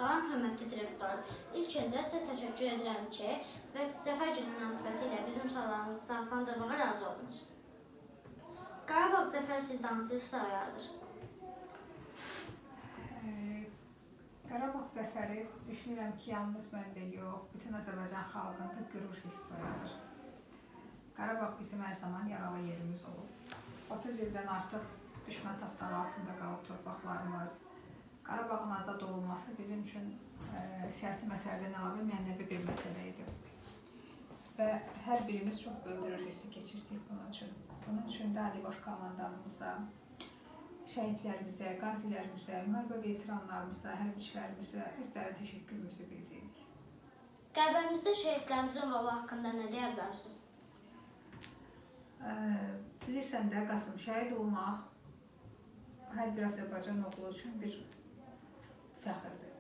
Salam, hörmətli direktor. İlk öncə sizə təşəkkür edirəm ki, və Zəfər Günü münasibəti ilə bizim suallarımızı cavablandırmağa razı oldunuz. Qarabağ zəfəri sizdə hansı hisslər oyadır? Qarabağ zəfəri düşünürəm ki, yalnız məndə yox, bütün Azərbaycan xalqında qürur hissi oyadır. Qarabağ bizim hər zaman yaralı yerimiz olub. 30 ildən artıq düşmən tapdağı altında qalıb torpaqlarımız. Qarabağın azad olunması bizim üçün siyasi məsələdən əlavə mənəvi bir məsələ idi. Və hər birimiz çox böyük qürur hissi keçirdik bunun üçün. Bunun üçün də Ali Baş Komandanımıza, şəhidlərimizə, qazilərimizə, müharibə veteranlarımıza, hərbiçilərimizə öz dərin təşəkkürümüzü bildiririk. Qələbəmizdə şəhidlərimizin rolu haqqında nə deyə bilərsiniz? Bilirsən də Qasım, şəhid olmaq hər bir Azərbaycan oğlu üçün bir fəxirdir.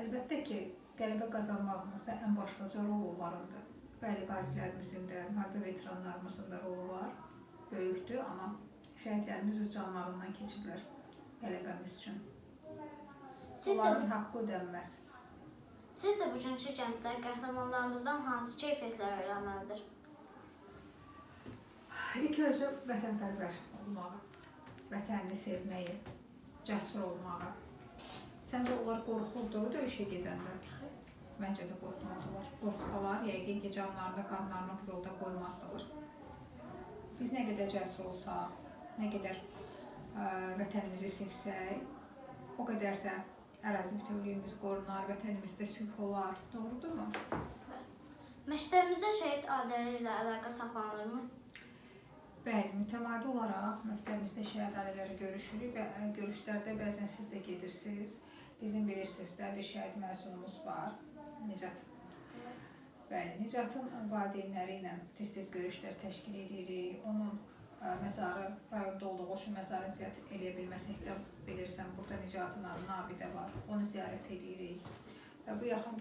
Əlbəttə ki, qələbə qazanmağımızda ən başlıca rol onlarındır. Bəli, qazilərimizin də, müharibə veteranlarımızın da rolu var, böyükdür, amma şəhidlərimiz öz canlarından keçiblər qələbəmiz üçün. Onların haqqı ödənməz. Sizcə bugünkü gənclər qəhrəmanlarımızdan hansı keyfiyyətlər öyrənməlidir? İlk öncə vətənpərvər olmağı, vətənini sevməyi, cəsur olmağı. Səncə onlar qorxurdu döyüşə gedəndə? Xeyr. Məncə də qorxmurdular. Qorxsalar, yəqin ki, canlarını, qanlarını bu yolda qoymazdılar. Biz nə qədər cəsur olsaq, nə qədər vətənimizi sevsək, o qədər də ərazi bütövlüyümüz qorunar, vətənimizdə sülh olar. Doğrudurmu? Məktəbimizdə şəhid ailələri ilə əlaqə saxlanılırmı? Bəli, mütəmadi olaraq məktəbimizdə şəhid ailələri görüşürük və görüşlərdə bəzən siz də gedirsiniz. Bizim bilirsiniz də bir şəhid məzunumuz var, Nicat. Bəli, Nicatın valideynləri ilə tez-tez görüşlər təşkil edirik. Onun məzarı rayonda olduğu üçün məzarını ziyarət eləyə bilməsək də bilirsən, burada Nicatın adına abidə var. Onu ziyarət edirik. Və bu yaxın